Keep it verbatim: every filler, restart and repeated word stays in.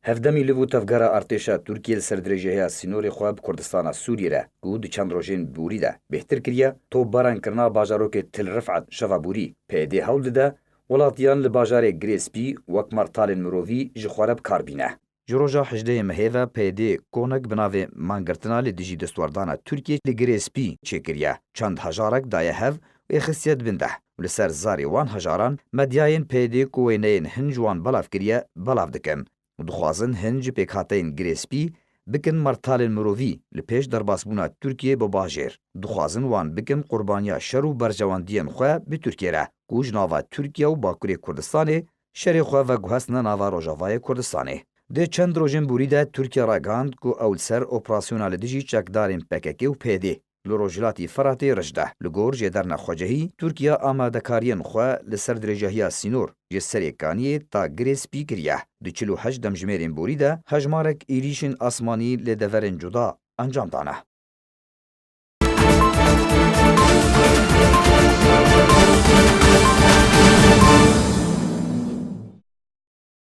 Hevdemî liv û tevgera artêşa Tirkiyê li ser dirêjehiya sînorê xwe bi Kurdistana Sûriyê re, ku di çend rojên borî de bêhtir kiriye, topbaran kirina bajarokê Til Rifat şeva borî. P Y D hewl dide welatiyan li bajarê Girê Spî wek martalên mirovî ji xwe re bi kar bîne. Ji roja hejdehê mehê ve P Y D konek bi navê Mangirtina li dijî destwerdana Tirkiyê li Girê Spî çêkiriye. Çend hejarek daye hev û ê xistiye di bin de. Û li ser zarê wan hejaran medyayên P Y D ku wêneyên hin ji wan belav kiriye, belav dikin. Û dixwazin hin ji pêkhateyên Girê Spî bikin martalên mirovî li pêş derbasbûna Tirkiyê bo bajêr. Dixwazin wan bikin qurbaniya şer û berjewendiyên xwe bi Tirkiyê re, ku ji nava Tirkiye û Bakurê Kurdistanê şerê xwe veguhestine nava Rojavayê Kurdistanê. Di çend rojên borî de Tirkiye ragihand ku ew li ser operasyona li dijî çekdarên P K K û P Y D li Rojhilatî Firatê rij de. Li gor jêderna xwecihî, Tirkiye amadekariyên xwe li ser dirêjahiya sînor ji Serê Kaniyê ta Girê Spî kiriye. Di çil û heşt demjimêrên borî de hejmarek êrîşên asmanî li deverên cuda encam dane.